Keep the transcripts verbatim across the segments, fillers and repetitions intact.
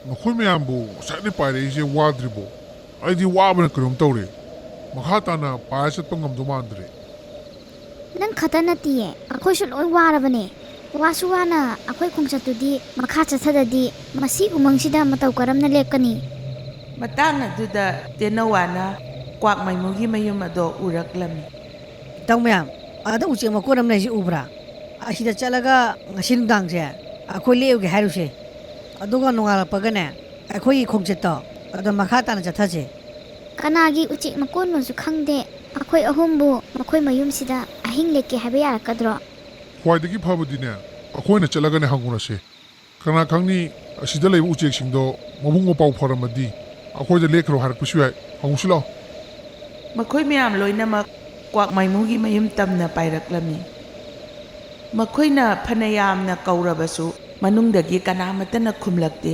ꯅꯈꯣꯏ ꯃꯌꯥꯝꯕꯨ ꯉꯁꯥꯏꯗꯩ ꯄꯥꯏꯔꯛꯏꯁꯦ ꯋꯥꯗ꯭ꯔꯤꯕꯣ? ꯑꯩꯗꯤ ꯋꯥꯕꯅ ꯀꯩꯅꯣꯝ ꯇꯧꯔꯦ꯫ ꯃꯈꯥ ꯇꯥꯅ ꯄꯥꯏꯔ ꯆꯠꯄ ꯉꯝꯗꯧ ꯃꯥꯟꯗ꯭ꯔꯦ꯫ ꯅꯪ ꯈꯛꯇ ꯅꯠꯇꯤꯌꯦ, ꯑꯩꯈꯣꯏꯁꯨ ꯂꯣꯏ ꯋꯥꯔꯕꯅꯦ꯫ ꯋꯥꯁꯨ ꯋꯥꯅ ꯑꯩꯈꯣꯏ ꯈꯣꯡꯆꯠꯇꯨꯗꯤ ꯃꯈꯥ ꯆꯠꯊꯗꯗꯤ ꯃꯁꯤ ꯎꯃꯪꯁꯤꯗ ꯃꯇꯧ ꯀꯔꯝꯅ ꯂꯦꯞꯀꯅꯤ? ꯃꯇꯥꯡ ꯑꯗꯨꯗ ꯇꯦꯅꯋꯥꯅ ꯀ꯭ꯋꯥꯛ ꯃꯥꯏꯃꯨꯒꯤ ꯃꯌꯨꯝ ꯑꯗꯣ ꯎꯔꯛꯂꯝꯃꯤ꯫ ꯏꯇꯥꯎ ꯃꯌꯥꯝ, ꯑꯥꯗ ꯎꯆꯦꯛ ꯃꯀꯣꯟ ꯑꯃ ꯂꯩꯁꯤ ꯎꯕ꯭ꯔꯥ? ꯑꯁꯤꯗ ꯆꯠꯂꯒ ꯉꯁꯤ ꯅꯨꯡꯗꯥꯡꯁꯦ ꯑꯩꯈꯣꯏ ꯂꯦꯛꯎꯒꯦ ꯍꯥꯏꯔꯨꯁꯦ꯫ ꯑꯗꯨꯒ ꯅꯣꯡꯉꯥꯜꯂꯛꯄꯒꯅꯦ, ꯑꯩꯈꯣꯏꯒꯤ ꯈꯣꯡꯆꯠꯇꯣ ꯑꯗꯣ ꯃꯈꯥ ꯇꯥꯅ ꯆꯠꯊꯁꯦ꯫ ꯀꯅꯥꯒꯤ ꯎꯆꯦꯛ ꯃꯀꯣꯟꯅꯣꯁꯨ ꯈꯪꯗꯦ, ꯑꯩꯈꯣꯏ ꯑꯍꯨꯝꯕꯨ ꯃꯈꯣꯏ ꯃꯌꯨꯝꯁꯤꯗ ꯑꯍꯤꯡ ꯂꯦꯛꯀꯦ ꯍꯥꯏꯕ ꯌꯥꯔꯛꯀꯗ꯭ꯔꯣ? ꯈ꯭ꯋꯥꯏꯗꯒꯤ ꯐꯕꯗꯤꯅꯦ, ꯑꯩꯈꯣꯏꯅ ꯆꯠꯂꯒꯅꯦ ꯍꯪꯉꯨꯔꯁꯦ꯫ ꯀꯅꯥ ꯈꯪꯅꯤ, ꯑꯁꯤꯗ ꯂꯩꯕ ꯎꯆꯦꯛꯁꯤꯡꯗꯣ ꯃꯕꯨꯛ ꯃꯄꯥꯎ ꯐꯔꯝꯃꯗꯤ ꯑꯩꯈꯣꯏꯗ ꯂꯦꯛꯈ꯭ꯔꯣ ꯍꯥꯏꯔꯛꯄꯁꯨ ꯌꯥꯏ꯫ ꯍꯪꯉꯨꯁꯤ ꯂꯥꯛꯑꯣ꯫ ꯃꯈꯣꯏ ꯃꯌꯥꯝ ꯂꯣꯏꯅꯃꯛ ꯀ꯭ꯋꯥꯛ ꯃꯥꯏꯃꯨꯒꯤ ꯃꯌꯨꯝ ꯇꯝꯅ ꯄꯥꯏꯔꯛꯂꯝꯃꯤ꯫ ꯃꯈꯣꯏꯅ ꯐꯅ ꯌꯥꯝꯅ ꯀꯧꯔꯕꯁꯨ ꯃꯅꯨꯡꯗꯒꯤ ꯀꯅꯥꯃꯠꯇꯅ ꯈꯨꯝꯂꯛꯇꯦ꯫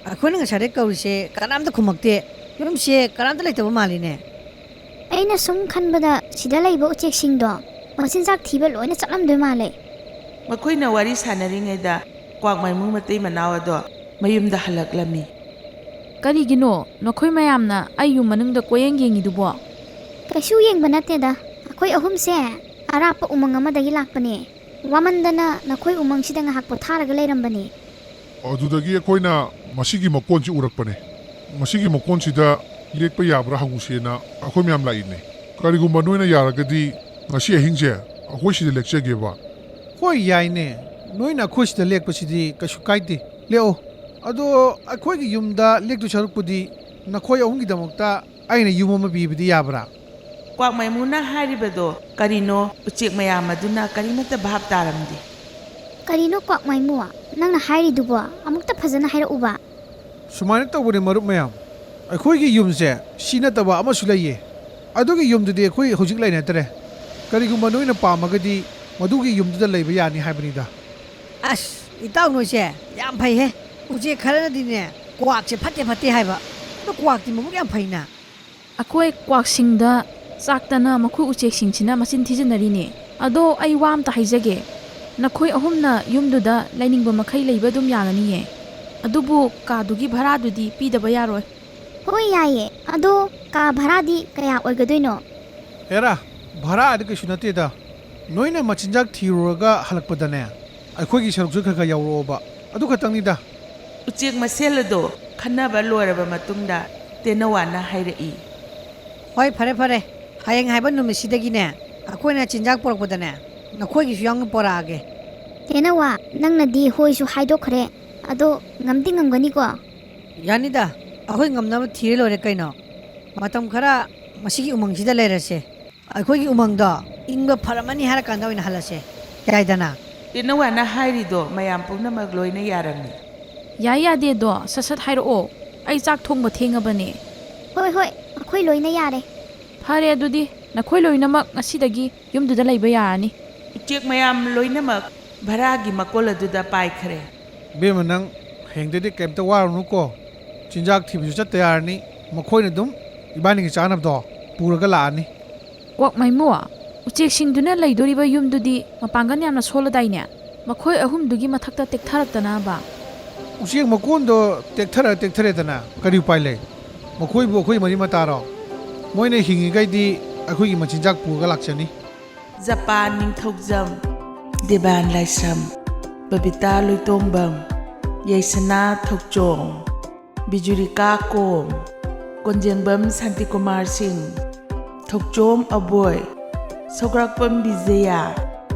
ꯑꯩꯈꯣꯏꯅ ꯉꯁꯥꯏꯗꯩ ꯀꯧꯔꯤꯁꯦ ꯀꯅꯥꯝꯇ ꯈꯨꯝꯃꯛꯇꯦ꯫ ꯌꯨꯝꯁꯦ ꯀꯅꯥꯝꯇ ꯂꯩꯇꯕ ꯃꯥꯜꯂꯤꯅꯦ꯫ ꯑꯩꯅ ꯁꯨꯝ ꯈꯟꯕꯗ ꯁꯤꯗ ꯂꯩꯕ ꯎꯆꯦꯛꯁꯤꯡꯗꯣ ꯃꯆꯤꯟꯖꯥꯛ ꯊꯤꯕ ꯂꯣꯏꯅ ꯆꯠꯂꯝꯗꯣꯏ ꯃꯥꯜꯂꯦ꯫ ꯃꯈꯣꯏꯅ ꯋꯥꯔꯤ ꯁꯥꯟꯅꯔꯤꯉꯩꯗ ꯀ꯭ꯋꯥꯛ ꯃꯥꯏꯃꯨ ꯃꯇꯩ ꯃꯅꯥꯎ ꯑꯗꯣ ꯃꯌꯨꯝꯗ ꯍꯜꯂꯛꯂꯝꯃꯤ꯫ ꯀꯔꯤꯒꯤꯅꯣ ꯅꯈꯣꯏ ꯃꯌꯥꯝꯅ ꯑꯩ ꯌꯨꯝ ꯃꯅꯨꯡꯗ ꯀꯣꯏꯌꯦꯡ ꯌꯦꯡꯉꯤꯗꯨꯕꯣ? ꯀꯩꯁꯨ ꯌꯦꯡꯕ ꯅꯠꯇꯦꯗ, ꯑꯩꯈꯣꯏ ꯑꯍꯨꯝꯁꯦ ꯑꯔꯥꯞꯄ ꯎꯃꯪ ꯑꯃꯗꯒꯤ ꯂꯥꯛꯄꯅꯦ꯫ ꯋꯥꯃꯟꯗꯅ ꯅꯈꯣꯏ ꯎꯃꯪꯁꯤꯗ ꯉꯥꯏꯍꯥꯛ ꯄꯣꯊꯥꯔꯒ ꯂꯩꯔꯝꯕꯅꯦ꯫ ꯑꯗꯨꯗꯒꯤ ꯑꯩꯈꯣꯏꯅ ꯃꯁꯤꯒꯤ ꯃꯀꯣꯟꯁꯤ ꯎꯔꯛꯄꯅꯦ꯫ ꯃꯁꯤꯒꯤ ꯃꯀꯣꯟꯁꯤꯗ ꯂꯦꯛꯄ ꯌꯥꯕ꯭ꯔꯥ ꯍꯪꯉꯨꯁꯦꯅ ꯑꯩꯈꯣꯏ ꯃꯌꯥꯝ ꯂꯥꯛꯏꯅꯦ꯫ ꯀꯔꯤꯒꯨꯝꯕ ꯅꯣꯏꯅ ꯌꯥꯔꯒꯗꯤ ꯉꯁꯤ ꯑꯍꯤꯡꯁꯦ ꯑꯩꯈꯣꯏ ꯁꯤꯗ ꯂꯦꯛꯆꯒꯦꯕ꯫ ꯍꯣꯏ, ꯌꯥꯏꯅꯦ꯫ ꯅꯣꯏꯅ ꯑꯩꯈꯣꯏ ꯁꯤꯗ ꯂꯦꯛꯄꯁꯤꯗꯤ ꯀꯩꯁꯨ ꯀꯥꯏꯗꯦ꯫ ꯂꯦꯛꯑꯣ꯫ ꯑꯗꯣ ꯑꯩꯈꯣꯏꯒꯤ ꯌꯨꯝꯗ ꯂꯦꯛꯇꯣꯏ ꯁꯔꯨꯛꯄꯨꯗꯤ ꯅꯈꯣꯏ ꯑꯍꯨꯝꯒꯤꯗꯃꯛꯇ ꯑꯩꯅ ꯌꯨꯝ ꯑꯃ ꯄꯤꯕꯗꯤ ꯌꯥꯕ꯭ꯔꯥ? ꯀ꯭ꯋꯥꯛ ꯃꯥꯏꯃꯨꯅ ꯍꯥꯏꯔꯤꯕꯗꯣ ꯀꯔꯤꯅꯣ? ꯎꯆꯦꯛ ꯃꯌꯥꯝ ꯑꯗꯨꯅ ꯀꯔꯤꯃꯠꯇ ꯚꯥꯞ ꯇꯥꯔꯝꯗꯦ꯫ ꯀꯔꯤꯅꯣ ꯀ꯭ꯋꯥꯛ ꯃꯥꯏꯃꯨ? ꯅꯪꯅ ꯍꯥꯏꯔꯤꯗꯨꯕꯣ? ꯑꯃꯨꯛꯇ ꯐꯖꯅ ꯍꯥꯏꯔꯛꯎꯕ꯫ ꯁꯨꯃꯥꯏꯅ ꯇꯧꯕꯅꯦ, ꯃꯔꯨꯞ ꯃꯌꯥꯝ, ꯑꯩꯈꯣꯏꯒꯤ ꯌꯨꯝꯁꯦ ꯁꯤ ꯅꯠꯇꯕ ꯑꯃꯁꯨ ꯂꯩꯌꯦ꯫ ꯑꯗꯨꯒꯤ ꯌꯨꯝꯗꯨꯗꯤ ꯑꯩꯈꯣꯏ ꯍꯧꯖꯤꯛ ꯂꯩꯅꯗ꯭ꯔꯦ꯫ ꯀꯔꯤꯒꯨꯝꯕ ꯅꯣꯏꯅ ꯄꯥꯝꯃꯒꯗꯤ ꯃꯗꯨꯒꯤ ꯌꯨꯝꯗꯨꯗ ꯂꯩꯕ ꯌꯥꯅꯤ ꯍꯥꯏꯕꯅꯤꯗ꯫ ꯑꯁ, ꯏꯇꯥꯎ ꯅꯣꯏꯁꯦ ꯌꯥꯝ ꯐꯩꯍꯦ꯫ ꯎꯆꯦꯛ ꯈꯔꯅꯗꯤꯅꯦ, ꯀ꯭ꯋꯥꯛꯁꯦ ꯐꯠꯇꯦ ꯐꯠꯇꯦ ꯍꯥꯏꯕ꯫ ꯑꯗꯣ ꯀ꯭ꯋꯥꯛꯇꯤ ꯃꯕꯨꯛ ꯌꯥꯝ ꯐꯩꯅ꯫ ꯑꯩꯈꯣꯏ ꯀ꯭ꯋꯥꯛꯁꯤꯡꯗ ꯆꯥꯛꯇꯅ ꯃꯈꯣꯏ ꯎꯆꯦꯛꯁꯤꯡꯁꯤꯅ ꯃꯆꯤꯟ ꯊꯤꯖꯤꯟꯅꯔꯤꯅꯦ꯫ ꯑꯗꯣ ꯑꯩ ꯋꯥ ꯑꯝꯇ ꯍꯥꯏꯖꯒꯦ꯫ ꯅꯈꯣꯏ ꯑꯍꯨꯝꯅ ꯌꯨꯝꯗꯨꯗ ꯂꯩꯅꯤꯡꯕ ꯃꯈꯩ ꯂꯩꯕ ꯑꯗꯨꯝ ꯌꯥꯒꯅꯤꯌꯦ꯫ ꯑꯗꯨꯕꯨ ꯀꯥꯗꯨꯒꯤ ꯚꯔꯥꯗꯨꯗꯤ ꯄꯤꯗꯕ ꯌꯥꯔꯣꯏ꯫ ꯍꯣꯏ, ꯌꯥꯏꯌꯦ꯫ ꯑꯗꯣ ꯀꯥ ꯚꯔꯥꯗꯤ ꯀꯌꯥ ꯑꯣꯏꯒꯗꯣꯏꯅꯣ? ꯍꯦꯔꯥ, ꯚꯔꯥꯗꯤ ꯀꯩꯁꯨ ꯅꯠꯇꯦꯗ꯫ ꯅꯣꯏꯅ ꯃꯆꯤꯟꯖꯥꯛ ꯊꯤꯔꯨꯔꯒ ꯍꯜꯂꯛꯄꯗꯅꯦ, ꯑꯩꯈꯣꯏꯒꯤ ꯁꯔꯨꯛꯁꯨ ꯈꯔ ꯈꯔ ꯌꯥꯎꯔꯛꯑꯣꯕ꯫ ꯑꯗꯨ ꯈꯛꯇꯪꯅꯤꯗ꯫ ꯎꯆꯦꯛ ꯃꯁꯦꯜ ꯑꯗꯣ ꯈꯟꯅꯕ ꯂꯣꯏꯔꯕ ꯃꯇꯨꯡꯗ ꯇꯦꯅꯋꯥꯅ ꯍꯥꯏꯔꯛꯏ꯫ ꯍꯣꯏ, ꯐꯔꯦ, ꯐꯔꯦ꯫ ꯍꯌꯦꯡ ꯍꯥꯏꯕ ꯅꯨꯃꯤꯠꯁꯤꯗꯒꯤꯅꯦ, ꯑꯩꯈꯣꯏꯅ ꯆꯤꯟꯖꯥꯛ ꯄꯨꯔꯛꯄꯗꯅꯦ, ꯅꯈꯣꯏꯒꯤꯁꯨ ꯌꯥꯎꯅ ꯄꯨꯔꯛꯑꯒꯦ꯫ ꯇꯦꯅꯋꯥ, ꯅꯪꯅꯗꯤ ꯍꯣꯏꯁꯨ ꯍꯥꯏꯗꯣꯛꯈ꯭ꯔꯦ, ꯑꯗꯣ ꯉꯝꯗꯤ ꯉꯝꯒꯅꯤꯀꯣ? ꯌꯥꯅꯤꯗ, ꯑꯩꯈꯣꯏ ꯉꯝꯅꯕ ꯊꯤꯔ ꯂꯣꯏꯔꯦ ꯀꯩꯅꯣ꯫ ꯃꯇꯝ ꯈꯔ ꯃꯁꯤꯒꯤ ꯎꯃꯪꯁꯤꯗ ꯂꯩꯔꯁꯦ꯫ ꯑꯩꯈꯣꯏꯒꯤ ꯎꯃꯪꯗꯣ ꯏꯪꯕ ꯐꯔꯝꯃꯅꯤ ꯍꯥꯏꯔꯀꯥꯟꯗ ꯑꯣꯏꯅ ꯍꯜꯂꯁꯦ꯫ ꯌꯥꯏꯗꯅ? ꯇꯦꯅꯋꯥꯅ ꯍꯥꯏꯔꯤꯗꯣ ꯃꯌꯥꯝ ꯄꯨꯝꯅꯃꯛ ꯂꯣꯏꯅ ꯌꯥꯔꯝꯃꯤ꯫ ꯌꯥꯏ ꯌꯥꯗꯦꯗꯣ ꯁꯠ ꯁꯠ ꯍꯥꯏꯔꯛꯑꯣ꯫ ꯑꯩ ꯆꯥꯛ ꯊꯣꯡꯕ ꯊꯦꯡꯉꯕꯅꯦ꯫ ꯍꯣꯏ, ꯍꯣꯏ, ꯑꯩꯈꯣꯏ ꯂꯣꯏꯅ ꯌꯥꯔꯦ꯫ ꯐꯔꯦ ꯑꯗꯨꯗꯤ, ꯅꯈꯣꯏ ꯂꯣꯏꯅꯃꯛ ꯉꯁꯤꯗꯒꯤ ꯌꯨꯝꯗꯨꯗ ꯂꯩꯕ ꯌꯥꯔꯅꯤ꯫ ꯎꯆꯦꯛ ꯃꯌꯥꯝ ꯂꯣꯏꯅꯃꯛ ꯚꯔꯥꯒꯤ ꯃꯀꯣꯜ ꯑꯗꯨꯗ ꯄꯥꯏꯈ꯭ꯔꯦ꯫ ꯏꯕꯦꯝꯃ, ꯅꯪ ꯍꯌꯦꯡꯗꯩꯗꯤ ꯀꯩꯝꯇ ꯋꯥꯔꯨꯅꯨꯀꯣ꯫ ꯆꯤꯟꯖꯥꯛ ꯊꯤꯕꯁꯨ ꯆꯠꯇ ꯌꯥꯔꯅꯤ꯫ ꯃꯈꯣꯏꯅ ꯑꯗꯨꯝ ꯏꯕꯥꯅꯤꯒꯤ ꯆꯥꯅꯕꯗꯣ ꯄꯨꯔꯒ ꯂꯥꯛꯑꯅꯤ꯫ ꯀ꯭ꯋꯥꯛ ꯃꯥꯏꯃꯨ, ꯎꯆꯦꯛꯁꯤꯡꯗꯨꯅ ꯂꯩꯗꯣꯔꯤꯕ ꯌꯨꯝꯗꯨꯗꯤ ꯃꯄꯥꯡꯒꯜ ꯌꯥꯝꯅ ꯁꯣꯜꯂꯗꯥꯏꯅꯦ? ꯃꯈꯣꯏ ꯑꯍꯨꯝꯗꯨꯒꯤ ꯃꯊꯛꯇ ꯇꯦꯛꯊꯔꯛꯇꯅꯕ꯫ ꯎꯆꯦꯛ ꯃꯀꯣꯟꯗꯣ ꯇꯦꯛꯊꯔ ꯇꯦꯛꯊꯔꯦꯗꯅ, ꯀꯔꯤ ꯎꯄꯥꯏ ꯂꯩ? ꯃꯈꯣꯏꯕꯨ ꯑꯩꯈꯣꯏ ꯃꯔꯤ ꯃꯇꯥꯔꯣ? ꯃꯣꯏꯅ ꯍꯤꯡꯉꯤꯈꯩꯗꯤ ꯑꯩꯈꯣꯏꯒꯤ ꯃꯆꯤꯟꯖꯥꯛ ꯄꯨꯔꯒ ꯂꯥꯛꯆꯅꯤ꯫ ꯖꯄꯥꯟ ꯅꯤꯡꯊꯧꯖꯝ, ꯗꯦꯕꯥꯟ ꯂꯥꯏꯁ꯭ꯔꯝ, ꯕꯕꯤꯇꯥ ꯂꯣꯏꯇꯣꯡꯕꯝ, ꯌꯥꯏꯁꯅꯥ ꯊꯧꯆꯣꯡ, ꯕꯤꯖꯨꯔꯤꯀꯥ ꯀꯣꯝ, ꯀꯣꯟꯖꯦꯡꯕꯝ ꯁꯥꯟꯇꯤꯀꯨꯃꯥꯔ ꯁꯤꯡ, ꯊꯧꯆꯣꯝ ꯑꯕꯣꯏ, ꯁꯧꯒ꯭ꯔꯥꯛꯄꯝ ꯕꯤꯖꯌꯥ,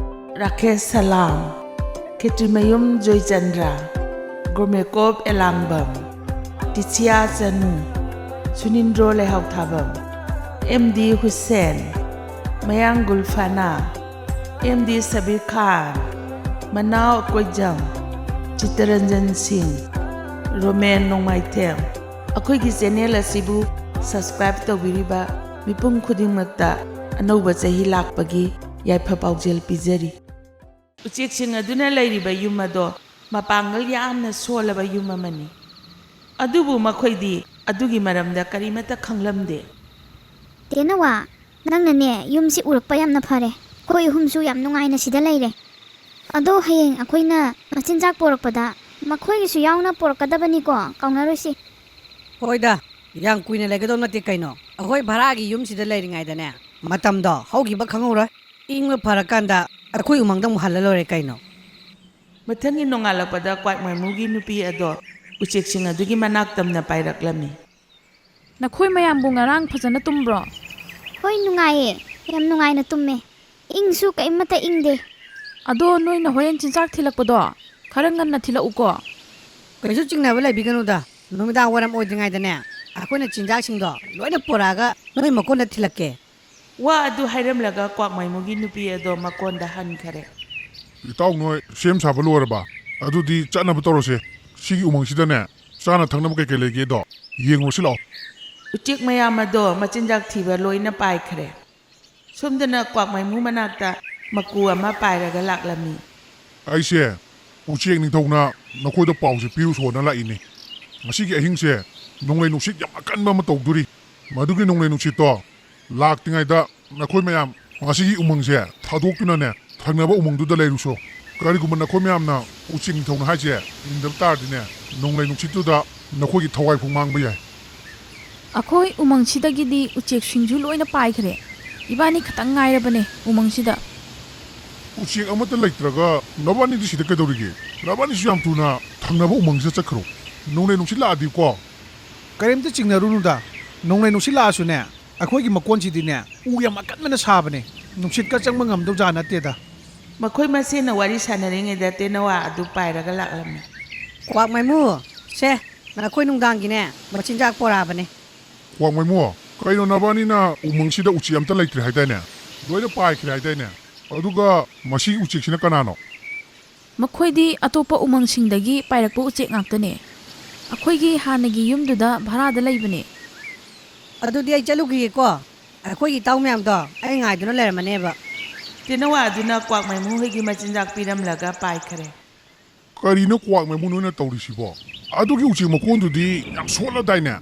ꯔꯥꯀꯦꯁ ꯁꯂꯥꯝ, ꯈꯦꯇ꯭ꯔꯤꯃꯌꯨꯝ ꯖꯣꯏꯆꯟꯗ꯭ꯔ, ꯒꯣꯔꯃꯦꯀꯣꯞ ꯑꯦꯂꯥꯡꯕꯝ, ꯇꯤꯁꯤꯌꯥ ꯆꯅꯨ, ꯁꯨꯅꯤꯟꯗ꯭ꯔꯣ ꯂꯩꯍꯥꯎꯊꯥꯕꯝ, ꯑꯦꯝ ꯗꯤ ꯍꯨꯁꯦꯟ, ꯃꯌꯥꯡ ꯒꯨꯜꯐꯥꯅꯥ, ꯑꯦꯝ ꯗꯤ ꯁꯕꯤꯔ ꯈꯥꯟ, ꯃꯅꯥꯎ ꯑꯀꯣꯏꯖꯝ, ꯆꯤꯠꯇꯔꯟꯖꯟ ꯁꯤꯡ, ꯔꯣꯃꯦꯟ ꯅꯣꯡꯃꯥꯏꯊꯦꯝ꯫ ꯑꯩꯈꯣꯏꯒꯤ ꯆꯦꯅꯦꯜ ꯑꯁꯤꯕꯨ ꯁꯕꯁꯀ꯭ꯔꯥꯏꯕ ꯇꯧꯕꯤꯔꯤꯕ ꯃꯤꯄꯨꯝ ꯈꯨꯗꯤꯡꯃꯛꯇ ꯑꯅꯧꯕ ꯆꯍꯤ ꯂꯥꯛꯄꯒꯤ ꯌꯥꯏꯐ ꯄꯥꯎꯖꯦꯜ ꯄꯤꯖꯔꯤ꯫ ꯎꯆꯦꯛꯁꯤꯡ ꯑꯗꯨꯅ ꯂꯩꯔꯤꯕ ꯌꯨꯝ ꯑꯗꯣ ꯃꯄꯥꯡꯒꯜ ꯌꯥꯝꯅ ꯁꯣꯜꯂꯕ ꯌꯨꯝ ꯑꯃꯅꯤ꯫ ꯑꯗꯨꯕꯨ ꯃꯈꯣꯏꯗꯤ ꯑꯗꯨꯒꯤ ꯃꯔꯝꯗ ꯀꯔꯤꯃꯠꯇ ꯈꯪꯂꯝꯗꯦ꯫ ꯇꯦꯅꯋꯥ, ꯅꯪꯅꯅꯦ ꯌꯨꯝꯁꯤ ꯎꯔꯛꯄ ꯌꯥꯝꯅ ꯐꯔꯦ꯫ ꯑꯩꯈꯣꯏ ꯑꯍꯨꯝꯁꯨ ꯌꯥꯝ ꯅꯨꯡꯉꯥꯏꯅ ꯁꯤꯗ ꯂꯩꯔꯦ꯫ ꯑꯗꯣ ꯍꯌꯦꯡ ꯑꯩꯈꯣꯏꯅ ꯃꯆꯤꯟꯖꯥꯛ ꯄꯣꯔꯛꯄꯗ ꯃꯈꯣꯏꯒꯤꯁꯨ ꯌꯥꯎꯅ ꯄꯨꯔꯛꯀꯗꯕꯅꯤꯀꯣ, ꯀꯥꯎꯅꯔꯣꯏꯁꯤ꯫ ꯍꯣꯏꯗ, ꯌꯥꯝ ꯀꯨꯏꯅ ꯂꯩꯒꯗꯧ ꯅꯠꯇꯦ ꯀꯩꯅꯣ꯫ ꯑꯩꯈꯣꯏ ꯚꯔꯥꯒꯤ ꯌꯨꯝꯁꯤꯗ ꯂꯩꯔꯤꯉꯩꯗꯅꯦ, ꯃꯇꯝꯗꯣ ꯍꯧꯈꯤꯕ ꯈꯪꯍꯧꯔꯣꯏ꯫ ꯏꯪꯕ ꯐꯔꯀꯥꯟꯗ ꯑꯩꯈꯣꯏ ꯎꯃꯪꯗ ꯑꯃꯨꯛ ꯍꯜꯂ ꯂꯣꯏꯔꯦ ꯀꯩꯅꯣ꯫ ꯃꯊꯪꯒꯤ ꯅꯣꯡꯉꯥꯜꯂꯛꯄꯗ ꯀ꯭ꯋꯥꯛꯃꯥꯏꯃꯨꯒꯤ ꯅꯨꯄꯤ ꯑꯗꯣ ꯎꯆꯦꯛꯁꯤꯡ ꯑꯗꯨꯒꯤ ꯃꯅꯥꯛ ꯇꯝꯅ ꯄꯥꯏꯔꯛꯂꯝꯃꯤ꯫ ꯅꯈꯣꯏ ꯃꯌꯥꯝꯕꯨ ꯉꯔꯥꯡ ꯐꯖꯅ ꯇꯨꯝꯕ꯭ꯔꯣ? ꯍꯣꯏ, ꯅꯨꯡꯉꯥꯏꯌꯦ꯫ ꯌꯥꯝ ꯅꯨꯡꯉꯥꯏꯅ ꯇꯨꯝꯃꯦ꯫ ꯏꯪꯁꯨ ꯀꯩꯝꯇ ꯏꯪꯗꯦ꯫ ꯑꯗꯣ ꯅꯣꯏꯅ ꯍꯣꯔꯦꯟ ꯆꯤꯟꯖꯥꯛ ꯊꯤꯜꯂꯛꯄꯗꯣ ꯈꯔ ꯉꯟꯅ ꯊꯤꯜꯂꯛꯎꯀꯣ꯫ ꯀꯩꯁꯨ ꯆꯤꯡꯅꯕ ꯂꯩꯕꯤꯒꯅꯨꯗ꯫ ꯅꯨꯃꯤꯗꯥꯡ ꯋꯥꯏꯔꯝ ꯑꯣꯏꯗ꯭ꯔꯤꯉꯩꯗꯅꯦ, ꯑꯩꯈꯣꯏꯅ ꯆꯤꯟꯖꯥꯛꯁꯤꯡꯗꯣ ꯂꯣꯏꯅ ꯄꯨꯔꯛꯑꯒ ꯅꯣꯏ ꯃꯀꯣꯟꯗ ꯊꯤꯜꯂꯛꯀꯦ꯫ ꯋꯥ ꯑꯗꯨ ꯍꯥꯏꯔꯝꯂꯒ ꯀ꯭ꯋꯥꯛꯃꯥꯏꯃꯨꯒꯤ ꯅꯨꯄꯤ ꯑꯗꯣ ꯃꯀꯣꯟꯗ ꯍꯟꯈꯔꯦ꯫ ꯏꯇꯥꯎ ꯅꯣꯏ ꯁꯦꯝ ꯁꯥꯕ ꯂꯣꯏꯔꯕ? ꯑꯗꯨꯗꯤ ꯆꯠꯅꯕ ꯇꯧꯔꯁꯦ꯫ ꯁꯤꯒꯤ ꯎꯃꯪꯁꯤꯗꯅꯦ, ꯆꯥꯅ ꯊꯛꯅꯕ ꯀꯩꯀꯩ ꯂꯩꯒꯦꯗꯣ ꯌꯦꯡꯉꯨꯔꯁꯤ ꯂꯥꯛꯑꯣ꯫ ꯎꯆꯦꯛ ꯃꯌꯥꯝ ꯑꯗꯣ ꯃꯆꯤꯟꯖꯥꯛ ꯊꯤꯕ ꯂꯣꯏꯅ ꯄꯥꯏꯈ꯭ꯔꯦ꯫ ꯁꯣꯝꯗꯅ ꯀ꯭ꯋꯥꯛꯃꯥꯏꯃꯨ ꯃꯅꯥꯛꯇ ꯃꯀꯨ ꯑꯃ ꯄꯥꯏꯔꯒ ꯂꯥꯛꯂꯝꯃꯤ꯫ ꯑꯩꯁꯦ ꯎꯆꯦꯛ ꯅꯤꯡꯊꯧꯅ ꯅꯈꯣꯏꯗ ꯄꯥꯎꯁꯦ ꯄꯤꯔꯨꯁꯣꯅ ꯂꯥꯛꯏꯅꯦ꯫ ꯉꯁꯤꯒꯤ ꯑꯍꯤꯡꯁꯦ ꯅꯣꯡꯂꯩ ꯅꯨꯡꯁꯤꯠ ꯌꯥꯝ ꯑꯀꯟꯕ ꯑꯃ ꯇꯧꯗꯣꯔꯤ꯫ ꯃꯗꯨꯒꯤ ꯅꯣꯡꯂꯩ ꯅꯨꯡꯁꯤꯠꯇꯣ ꯂꯥꯛꯇ꯭ꯔꯤꯉꯩꯗ ꯅꯈꯣꯏ ꯃꯌꯥꯝ ꯉꯁꯤꯒꯤ ꯎꯃꯪꯁꯦ ꯊꯥꯗꯣꯛꯇꯨꯅꯅꯦ, ꯊꯪꯅꯕ ꯎꯃꯪꯗꯨꯗ ꯂꯩꯔꯨꯁꯣ꯫ ꯀꯔꯤꯒꯨꯝꯕ ꯅꯈꯣꯏ ꯃꯌꯥꯝꯅ ꯎꯆꯦꯛ ꯅꯤꯡꯊꯧꯅ ꯍꯥꯏꯁꯦ ꯏꯟꯗꯕ ꯇꯥꯔꯗꯤꯅꯦ, ꯅꯣꯡꯂꯩ ꯅꯨꯡꯁꯤꯠꯇꯨꯗ ꯅꯈꯣꯏꯒꯤ ꯊꯋꯥꯏ ꯐꯥꯎ ꯃꯥꯡꯕ ꯌꯥꯏ꯫ ꯑꯩꯈꯣꯏ ꯎꯃꯪꯁꯤꯗꯒꯤꯗꯤ ꯎꯆꯦꯛꯁꯤꯡꯁꯨ ꯂꯣꯏꯅ ꯄꯥꯏꯈ꯭ꯔꯦ꯫ ꯏꯕꯥꯅꯤ ꯈꯛꯇꯪ ꯉꯥꯏꯔꯕꯅꯦ ꯎꯃꯪꯁꯤꯗ꯫ ꯎꯆꯦꯛ ꯑꯃꯠꯇ ꯂꯩꯇ꯭ꯔꯒ ꯅꯕꯥꯅꯤꯗꯤ ꯁꯤꯗ ꯀꯩꯗꯧꯔꯤꯒꯦ? ꯅꯕꯥꯅꯤꯁꯨ ꯌꯥꯝ ꯊꯨꯅ ꯊꯪꯅꯕ ꯎꯃꯪꯁꯤꯗ ꯆꯠꯈ꯭ꯔꯣ꯫ ꯅꯣꯡꯂꯩ ꯅꯨꯡꯁꯤꯠ ꯂꯥꯛꯑꯗꯤꯀꯣ꯫ ꯀꯔꯤꯝꯇ ꯆꯤꯡꯅꯔꯨꯅꯨꯗ꯫ ꯅꯣꯡꯂꯩ ꯅꯨꯡꯁꯤꯠ ꯂꯥꯛꯑꯁꯨꯅꯦ, ꯑꯩꯈꯣꯏꯒꯤ ꯃꯀꯣꯟꯁꯤꯗꯤꯅꯦ, ꯎ ꯌꯥꯝ ꯑꯀꯟꯕꯅ ꯁꯥꯕꯅꯦ꯫ ꯅꯨꯡꯁꯤꯠꯀ ꯆꯪꯕ ꯉꯝꯗꯧꯖꯥꯠ ꯅꯠꯇꯦꯗ꯫ ꯃꯈꯣꯏ ꯃꯁꯦꯟꯅ ꯋꯥꯔꯤ ꯁꯥꯟꯅꯔꯤꯉꯩꯗ ꯇꯦꯅꯋꯥ ꯑꯗꯨ ꯄꯥꯏꯔꯒ ꯂꯥꯛꯂꯝꯃꯤ꯫ ꯀ꯭ꯋꯥꯛ ꯃꯥꯏꯃꯨ, ꯁꯦ, ꯅꯈꯣꯏ ꯅꯨꯡꯗꯥꯡꯒꯤꯅꯦ, ꯃꯆꯤꯟꯖꯥꯛ ꯄꯣꯔꯛꯑꯕꯅꯦ꯫ ꯀ꯭ꯋꯥꯛ ꯃꯥꯏꯃꯨ, ꯀꯩꯅꯣ ꯅꯕꯥꯅꯤꯅ ꯎꯃꯪꯁꯤꯗ ꯎꯆꯦꯛ ꯑꯝꯇ ꯂꯩꯇ꯭ꯔꯦ ꯍꯥꯏꯗꯥꯏꯅꯦ? ꯂꯣꯏꯅ ꯄꯥꯏꯈ꯭ꯔꯦ ꯍꯥꯏꯗꯥꯏꯅꯦ? ꯑꯗꯨꯒ ꯃꯁꯤ ꯎꯆꯦꯛꯁꯤꯅ ꯀꯅꯥꯅꯣ? ꯃꯈꯣꯏꯗꯤ ꯑꯇꯣꯞꯄ ꯎꯃꯪꯁꯤꯡꯗꯒꯤ ꯄꯥꯏꯔꯛꯄ ꯎꯆꯦꯛ ꯉꯥꯛꯇꯅꯦ꯫ ꯑꯩꯈꯣꯏꯒꯤ ꯍꯥꯟꯅꯒꯤ ꯌꯨꯝꯗꯨꯗ ꯚꯔꯥꯗ ꯂꯩꯕꯅꯦ꯫ ꯑꯗꯨꯗꯤ ꯑꯩ ꯆꯠꯂꯨꯈꯤꯒꯦꯀꯣ꯫ ꯑꯩꯈꯣꯏꯒꯤ ꯏꯇꯥꯎ ꯃꯌꯥꯝꯗꯣ ꯑꯩ ꯉꯥꯏꯗꯨꯅ ꯂꯩꯔꯝꯃꯅꯦꯕ꯫ ꯇꯦꯅꯋꯥ ꯑꯗꯨꯅ ꯀ꯭ꯋꯥꯛ ꯃꯥꯏꯃꯨ ꯍꯣꯏꯒꯤ ꯃꯆꯤꯟꯖꯥꯛ ꯄꯤꯔꯝꯂꯒ ꯄꯥꯏꯈꯔꯦ꯫ ꯀꯔꯤꯅꯣ ꯀ꯭ꯋꯥꯛ ꯃꯥꯏꯃꯨ ꯅꯣꯏꯅ ꯇꯧꯔꯤꯁꯤꯕꯣ? ꯑꯗꯨꯒꯤ ꯎꯆꯦꯛ ꯃꯀꯣꯟꯗꯨꯗꯤ ꯌꯥꯝ ꯁꯣꯠꯂꯗꯥꯏꯅꯦ?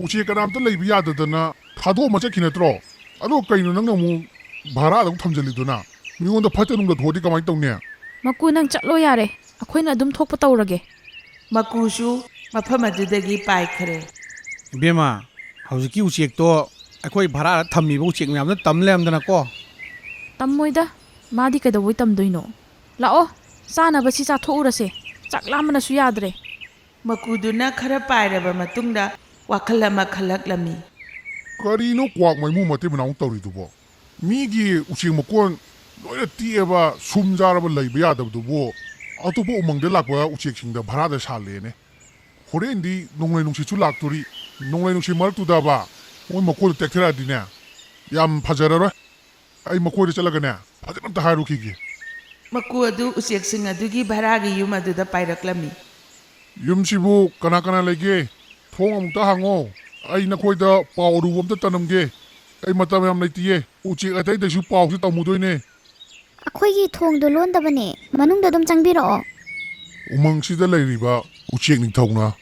ꯎꯆꯦꯛ ꯀꯅꯥꯝꯇ ꯂꯩꯕ ꯌꯥꯗꯗꯅ ꯊꯥꯗꯣꯛꯑꯝꯃ ꯆꯠꯈꯤ ꯅꯠꯇ꯭ꯔꯣ? ꯑꯗꯣ ꯀꯩꯅꯣ ꯅꯪꯅ ꯑꯃꯨꯛ ꯚꯔꯥꯗ ꯑꯃꯨꯛ ꯊꯝꯖꯜꯂꯤꯗꯨꯅ? ꯃꯤꯉꯣꯟꯗ ꯐꯠꯇ ꯅꯨꯡꯗ ꯊꯣꯛꯑꯗꯤ ꯀꯃꯥꯏꯅ ꯇꯧꯅꯤ? ꯃꯀꯨ, ꯅꯪ ꯆꯠꯂꯣ ꯌꯥꯔꯦ, ꯑꯩꯈꯣꯏꯅ ꯑꯗꯨꯝ ꯊꯣꯛꯄ ꯇꯧꯔꯒꯦ꯫ ꯃꯀꯨꯁꯨ ꯃꯐꯝ ꯑꯗꯨꯗꯒꯤ ꯄꯥꯏꯈ꯭ꯔꯦ꯫ ꯏꯕꯦꯝꯃ, ꯍꯧꯖꯤꯛꯀꯤ ꯎꯆꯦꯛꯇꯣ ꯑꯩꯈꯣꯏ ꯚꯔꯥꯗ ꯊꯝꯃꯤꯕ ꯎꯆꯦꯛ ꯃꯌꯥꯝꯗ ꯇꯝ ꯂꯩꯔꯝꯗꯅꯀꯣ꯫ ꯇꯝꯃꯣꯏꯗ, ꯃꯥꯗꯤ ꯀꯩꯗꯧꯕꯩ ꯇꯝꯗꯣꯏꯅꯣ? ꯂꯥꯛꯑꯣ, ꯆꯥꯅꯕꯁꯤ ꯆꯥꯊꯣꯛꯎꯔꯁꯦ, ꯆꯥꯛ ꯂꯥꯝꯕꯅꯁꯨ ꯌꯥꯗ꯭ꯔꯦ꯫ ꯃꯀꯨꯗꯨꯅ ꯈꯔ ꯄꯥꯏꯔꯕ ꯃꯇꯨꯡꯗ ꯋꯥꯈꯜ ꯑꯃ ꯈꯜꯂꯛꯂꯝꯃꯤ꯫ ꯀꯔꯤꯅꯣ ꯀ꯭ꯋꯥꯛ ꯃꯥꯏꯃꯨ ꯃꯇꯩ ꯃꯅꯥꯎ ꯇꯧꯔꯤꯗꯨꯕꯣ? ꯃꯤꯒꯤ ꯎꯆꯦꯛ ꯃꯀꯣꯟ ꯂꯣꯏꯅ ꯇꯦꯛꯑꯕ, ꯁꯨꯝ ꯖꯥꯔꯕ ꯂꯩꯕ ꯌꯥꯗꯕꯗꯨꯕꯨ ꯑꯇꯣꯞꯄ ꯎꯃꯪꯗ ꯂꯥꯛꯄ ꯎꯆꯦꯛꯁꯤꯡꯗ ꯚꯔꯥꯗ ꯁꯥꯜꯂꯦꯅꯦ꯫ ꯍꯣꯔꯦꯟꯗꯤ ꯅꯣꯡꯂꯩ ꯅꯨꯡꯁꯤꯠꯁꯨ ꯂꯥꯛꯇꯣꯔꯤ꯫ ꯅꯣꯡꯂꯩ ꯅꯨꯡꯁꯤꯠ ꯃꯔꯛꯇꯨꯗꯕ ꯃꯣꯏ ꯃꯀꯣꯟꯗꯣ ꯇꯦꯛꯊꯔꯛꯑꯗꯤꯅꯦ, ꯌꯥꯝ ꯐꯖꯔꯔꯣꯏ꯫ ꯑꯩ ꯃꯈꯣꯏꯗ ꯆꯠꯂꯒꯅꯦ, ꯐꯖꯅ ꯑꯝꯇ ꯍꯥꯏꯔꯨꯈꯤꯒꯦ꯫ ꯃꯀꯨ ꯑꯗꯨ ꯎꯆꯦꯛꯁꯤꯡ ꯑꯗꯨꯒꯤ ꯚꯔꯥꯒꯤ ꯌꯨꯝ ꯑꯗꯨꯗ ꯄꯥꯏꯔꯛꯂꯝꯃꯤ꯫ ꯌꯨꯝꯁꯤꯕꯨ ꯀꯅꯥ ꯀꯅꯥ ꯂꯩꯒꯦ? ꯊꯣꯡ ꯑꯃꯨꯛꯇ ꯍꯥꯡꯉꯣ꯫ ꯑꯩ ꯅꯈꯣꯏꯗ ꯄꯥꯎ ꯑꯔꯨꯕ ꯑꯝꯇ ꯇꯝꯂꯝꯒꯦ꯫ ꯑꯩ ꯃꯇꯝ ꯌꯥꯝ ꯂꯩꯇꯤꯌꯦ꯫ ꯎꯆꯦꯛ ꯑꯇꯩꯗꯁꯨ ꯄꯥꯎꯁꯤ ꯇꯝꯃꯨꯗꯣꯏꯅꯦ꯫ ꯑꯩꯈꯣꯏꯒꯤ ꯊꯣꯡꯗꯣ ꯂꯣꯟꯗꯕꯅꯦ, ꯃꯅꯨꯡꯗ ꯑꯗꯨꯝ ꯆꯪꯕꯤꯔꯛꯑꯣ꯫ ꯎꯃꯪꯁꯤꯗ ꯂꯩꯔꯤꯕ ꯎꯆꯦꯛ ꯅꯤꯡꯊꯧꯅ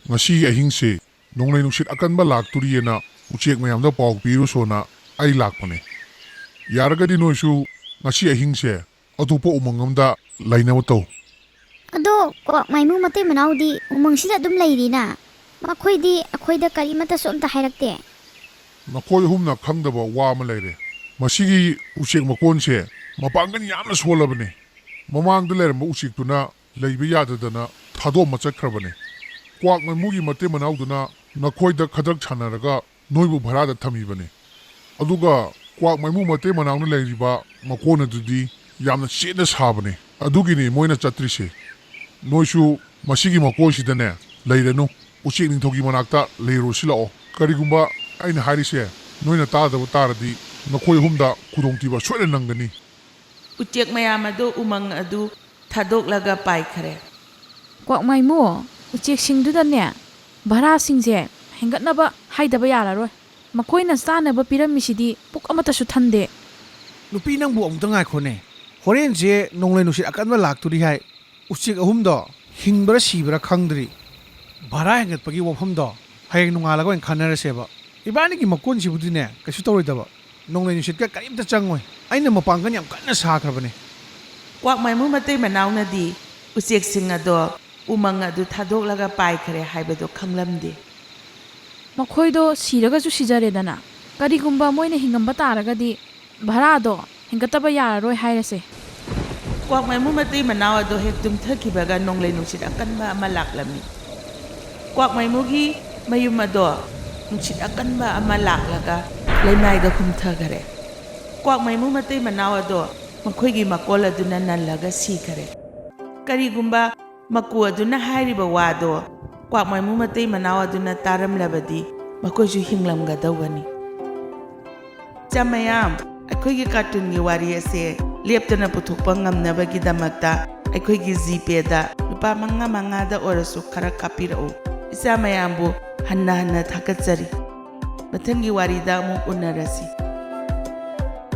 ꯉꯁꯤꯒꯤ ꯑꯍꯤꯡꯁꯦ ꯅꯣꯡꯂꯩ ꯅꯨꯡꯁꯤꯠ ꯑꯀꯟꯕ ꯂꯥꯛꯇꯣꯔꯤꯑꯅ ꯎꯆꯦꯛ ꯃꯌꯥꯝꯗ ꯄꯥꯎ ꯄꯤꯔꯨꯁꯣꯅ ꯑꯩ ꯂꯥꯛꯄꯅꯦ꯫ ꯌꯥꯔꯒꯗꯤ ꯅꯣꯏꯁꯨ ꯉꯁꯤ ꯑꯍꯤꯡꯁꯦ ꯑꯇꯣꯞꯄ ꯎꯃꯪ ꯑꯃꯗ ꯂꯩꯅꯕ ꯇꯧ꯫ ꯑꯗꯣ ꯀ꯭ꯋꯥꯛ ꯃꯥꯏꯃꯨ ꯃꯇꯩ ꯃꯅꯥꯎꯗꯤ ꯎꯃꯪꯁꯤꯗ ꯑꯗꯨꯝ ꯂꯩꯔꯤꯅ? ꯃꯈꯣꯏꯗꯤ ꯑꯩꯈꯣꯏꯗ ꯀꯔꯤꯃꯠꯇꯁꯨ ꯑꯝꯇ ꯍꯥꯏꯔꯛꯇꯦ꯫ ꯃꯈꯣꯏ ꯑꯍꯨꯝꯅ ꯈꯪꯗꯕ ꯋꯥ ꯑꯃ ꯂꯩꯔꯦ꯫ ꯃꯁꯤꯒꯤ ꯎꯆꯦꯛ ꯃꯀꯣꯟꯁꯦ ꯃꯄꯥꯡꯒꯜ ꯌꯥꯝꯅ ꯁꯣꯜꯂꯕꯅꯦ꯫ ꯃꯃꯥꯡꯗ ꯂꯩꯔꯝꯕ ꯎꯆꯦꯛꯇꯨꯅ ꯂꯩꯕ ꯌꯥꯗꯗꯅ ꯊꯥꯗꯣꯛꯑꯝꯃ ꯆꯠꯈ꯭ꯔꯕꯅꯦ꯫ ꯀ꯭ꯋꯥꯛ ꯃꯥꯏꯃꯨꯒꯤ ꯃꯇꯩ ꯃꯅꯥꯎꯗꯨꯅ ꯅꯈꯣꯏꯗ ꯈꯗ꯭ꯔꯛ ꯁꯥꯟꯅꯔꯒ ꯅꯣꯏꯕꯨ ꯚꯔꯥꯗ ꯊꯝꯃꯤꯕꯅꯤ꯫ ꯑꯗꯨꯒ ꯀ꯭ꯋꯥꯛ ꯃꯥꯏꯃꯨ ꯃꯇꯩ ꯃꯅꯥꯎꯅ ꯂꯩꯔꯤꯕ ꯃꯀꯣꯟ ꯑꯗꯨꯗꯤ ꯌꯥꯝꯅ ꯆꯦꯠꯅ ꯁꯥꯕꯅꯤ꯫ ꯑꯗꯨꯒꯤꯅꯤ ꯃꯣꯏꯅ ꯆꯠꯇ꯭ꯔꯤꯁꯦ꯫ ꯅꯣꯏꯁꯨ ꯃꯁꯤꯒꯤ ꯃꯀꯣꯟꯁꯤꯗꯅꯦ ꯂꯩꯔꯅꯨ꯫ ꯎꯆꯦꯛ ꯅꯤꯡꯊꯧꯒꯤ ꯃꯅꯥꯛꯇ ꯂꯩꯔꯨꯔꯁꯤ ꯂꯥꯛꯑꯣ꯫ ꯀꯔꯤꯒꯨꯝꯕ ꯑꯩꯅ ꯍꯥꯏꯔꯤꯁꯦ ꯅꯣꯏꯅ ꯇꯥꯗꯕ ꯇꯥꯔꯗꯤ ꯅꯈꯣꯏ ꯑꯍꯨꯝꯗ ꯈꯨꯗꯣꯡꯊꯤꯕ ꯁꯣꯏꯗꯅ ꯅꯪꯒꯅꯤ꯫ ꯎꯆꯦꯛ ꯃꯌꯥꯝ ꯑꯗꯨ ꯎꯃꯪ ꯑꯗꯨ ꯊꯥꯗꯣꯛꯂꯒ ꯄꯥꯏꯈꯔꯦ꯫ ꯀ꯭ꯋꯥꯛꯃꯥꯏꯃꯨ, ꯎꯆꯦꯛꯁꯤꯡꯗꯨꯗꯅꯦ ꯚꯔꯥꯁꯤꯡꯁꯦ ꯍꯦꯟꯒꯠꯅꯕ ꯍꯥꯏꯗꯕ ꯌꯥꯔꯔꯣꯏ꯫ ꯃꯈꯣꯏꯅ ꯆꯥꯅꯕ ꯄꯤꯔꯝꯃꯤꯁꯤꯗꯤ ꯄꯨꯛ ꯑꯃꯠꯇꯁꯨ ꯊꯟꯗꯦ꯫ ꯅꯨꯄꯤ, ꯅꯪꯕꯨ ꯑꯃꯨꯛꯇ ꯉꯥꯏꯈꯣꯅꯦ꯫ ꯍꯣꯔꯦꯟꯁꯦ ꯅꯣꯡꯂꯩ ꯅꯨꯡꯁꯤꯠ ꯑꯀꯟꯕ ꯂꯥꯛꯇꯣꯔꯤ ꯍꯥꯏ꯫ ꯎꯆꯦꯛ ꯑꯍꯨꯝꯗꯣ ꯍꯤꯡꯕ꯭ꯔꯥ ꯁꯤꯕ꯭ꯔꯥ ꯈꯪꯗ꯭ꯔꯤ꯫ ꯚꯔꯥ ꯍꯦꯟꯒꯠꯄꯒꯤ ꯋꯥꯐꯝꯗꯣ ꯍꯌꯦꯡ ꯅꯣꯡꯉꯥꯜꯂꯒ ꯑꯣꯏꯅ ꯈꯟꯅꯔꯁꯦꯕ꯫ ꯏꯕꯥꯅꯤꯒꯤ ꯃꯀꯣꯟꯁꯤꯕꯨꯗꯤꯅꯦ ꯀꯩꯁꯨ ꯇꯧꯔꯣꯏꯗꯕ꯫ ꯅꯣꯡꯂꯩ ꯅꯨꯡꯁꯤꯠꯀ ꯀꯔꯤꯝꯇ ꯆꯪꯉꯣꯏ꯫ ꯑꯩꯅ ꯃꯄꯥꯡꯒꯜ ꯌꯥꯝ ꯀꯟꯅ ꯁꯥꯈ꯭ꯔꯕꯅꯦ꯫ ꯀ꯭ꯋꯥꯛꯃꯥꯏꯃꯨ ꯃꯇꯩ ꯃꯅꯥꯎꯅꯗꯤ ꯎꯆꯦꯛꯁꯤꯡ ꯑꯗꯣ ꯎꯃꯪ ꯑꯗꯨ ꯊꯥꯗꯣꯛꯂꯒ ꯄꯥꯏꯈ꯭ꯔꯦ ꯍꯥꯏꯕꯗꯨ ꯈꯪꯂꯝꯗꯦ꯫ ꯃꯈꯣꯏꯗꯣ ꯁꯤꯔꯒꯁꯨ ꯁꯤꯖꯔꯦꯗꯅ꯫ ꯀꯔꯤꯒꯨꯝꯕ ꯃꯣꯏꯅ ꯍꯤꯡꯉꯝꯕ ꯇꯥꯔꯒꯗꯤ ꯚꯔꯥꯗꯣ ꯍꯦꯟꯒꯠꯇꯕ ꯌꯥꯔꯔꯣꯏ ꯍꯥꯏꯔꯁꯦ꯫ ꯀ꯭ꯋꯥꯛꯃꯥꯏꯃꯨ ꯃꯇꯩ ꯃꯅꯥꯎ ꯑꯗꯣ ꯍꯦꯛ ꯇꯨꯝꯊꯈꯤꯕꯒ ꯅꯣꯡꯂꯩ ꯅꯨꯡꯁꯤꯠ ꯑꯀꯟꯕ ꯑꯃ ꯂꯥꯛꯂꯝꯃꯤ꯫ ꯀ꯭ꯋꯥꯛꯃꯥꯏꯃꯨꯒꯤ ꯃꯌꯨꯝ ꯑꯗꯣ ꯅꯨꯡꯁꯤꯠ ꯑꯀꯟꯕ ꯑꯃ ꯂꯥꯛꯂꯒ ꯂꯩꯃꯥꯏꯗ ꯍꯨꯝꯊꯈꯔꯦ꯫ ꯀ꯭ꯋꯥꯛꯃꯥꯏꯃꯨ ꯃꯇꯩ ꯃꯅꯥꯎ ꯑꯗꯣ ꯃꯈꯣꯏꯒꯤ ꯃꯀꯣꯜ ꯑꯗꯨꯅ ꯅꯜꯂꯒ ꯁꯤꯈꯔꯦ꯫ ꯀꯔꯤꯒꯨꯝꯕ ꯃꯀꯨ ꯑꯗꯨꯅ ꯍꯥꯏꯔꯤꯕ ꯋꯥꯗꯣ ꯀ꯭ꯋꯥꯛꯃꯥꯏꯃꯨ ꯃꯇꯩ ꯃꯅꯥꯎ ꯑꯗꯨꯅ ꯇꯥꯔꯝꯂꯕꯗꯤ ꯃꯈꯣꯏꯁꯨ ꯍꯤꯡꯂꯝꯒꯗꯧꯕꯅꯤ꯫ ꯏꯆꯥ ꯃꯌꯥꯝ, ꯑꯩꯈꯣꯏꯒꯤ ꯀꯥꯔꯇꯨꯟꯒꯤ ꯋꯥꯔꯤ ꯑꯁꯦ ꯂꯦꯞꯇꯅ ꯄꯨꯊꯣꯛꯄ ꯉꯝꯅꯕꯒꯤꯗꯃꯛꯇ ꯑꯩꯈꯣꯏꯒꯤ ꯖꯤꯄꯦꯗ ꯂꯨꯄꯥ ꯃꯉꯥ ꯃꯉꯥꯗ ꯑꯣꯏꯔꯁꯨ ꯈꯔ ꯀꯥꯞꯄꯤꯔꯛꯎ꯫ ꯏꯆꯥ ꯃꯌꯥꯝꯕꯨ ꯍꯟꯅ ꯍꯟꯅ ꯊꯥꯒꯠꯆꯔꯤ꯫ ꯃꯊꯪꯒꯤ ꯋꯥꯔꯤꯗ ꯑꯃꯨꯛ ꯎꯅꯔꯁꯤ꯫